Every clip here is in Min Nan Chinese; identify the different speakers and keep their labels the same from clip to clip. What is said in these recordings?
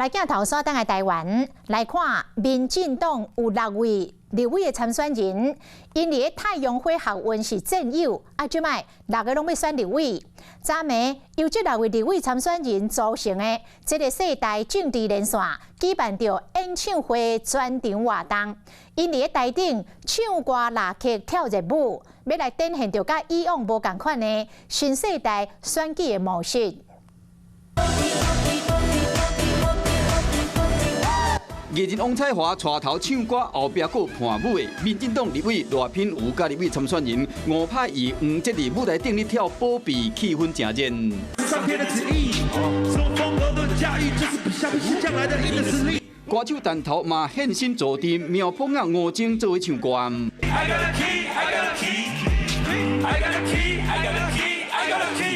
Speaker 1: 來鏡頭煞轉來台灣來看，民進黨有六位立委的參選人，𪜶佇太陽花學運是戰友，啊，這擺六个攏欲選立委。昨暝由這六位立委參選人組成的這个世代政治連線舉辦著演唱會專場活動，𪜶佇台頂唱歌、拉曲、跳熱舞，欲來展現著佮以往無仝款的新世代選舉的模式。
Speaker 2: 藝人王彩樺帶頭唱歌，後壁閣伴舞的民進黨立委賴品妤佮立委參選人吳柏毅、黃捷佇舞台頂咧跳寶貝，氣氛誠熱。歌手陳頭嘛現身助陣，苗圃仔吳崢做伙唱歌。
Speaker 3: I got a key, I got a key, I got a key, I got a key, I got a key.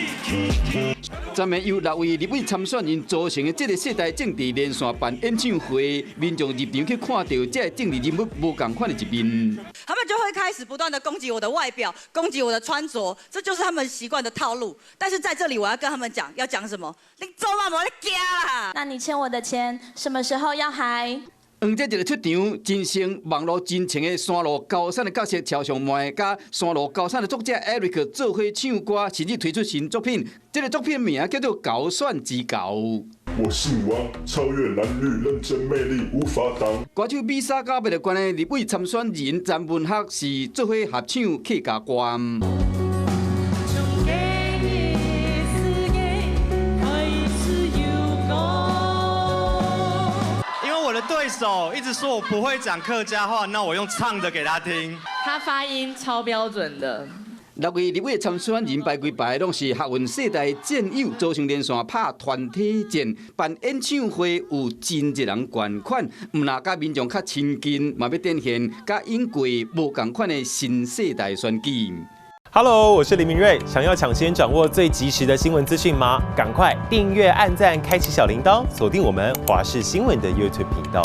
Speaker 2: 昨暝由六位立委參選人組成的這个世代政治連線辦演唱會，民眾入場去看到這个政治人物無仝款的一面。
Speaker 4: 他們就會開始不斷的攻擊我的外表，攻擊我的穿着，這就是他們習慣的套路。但是在這裡，我要跟他們講，要講什麼？你做嘛無咧驚啦？
Speaker 5: 那你欠我的錢，什麼時候要還？
Speaker 2: 黃捷一個出場，真成網路真情的山路高山的角色超上麥，佮山路高山的作者艾瑞克做伙唱歌，甚至推出新作品。這个作品名叫做《高選之猴》。
Speaker 6: 我姓王，超越藍綠，認真魅力無法擋。
Speaker 2: 歌手米莎佮袂關的立委參選人詹文學是做伙合唱客家歌。
Speaker 7: 對手一直說我不會講客家話，那我用唱的給他聽。
Speaker 8: 他發音超標準的。
Speaker 2: 六位立委參選人排幾排，攏是學運世代戰友組成連線拍團體戰，辦演唱會有真濟人觀看，毋但佮民眾較親近，嘛欲展現佮往過無仝款的新世代選舉。
Speaker 9: Hello，我是林明瑞，想要搶先掌握最及時的新聞資訊嗎？趕快訂閱、按讚、開啟小鈴鐺，鎖定我們華視新聞的 YouTube 頻道。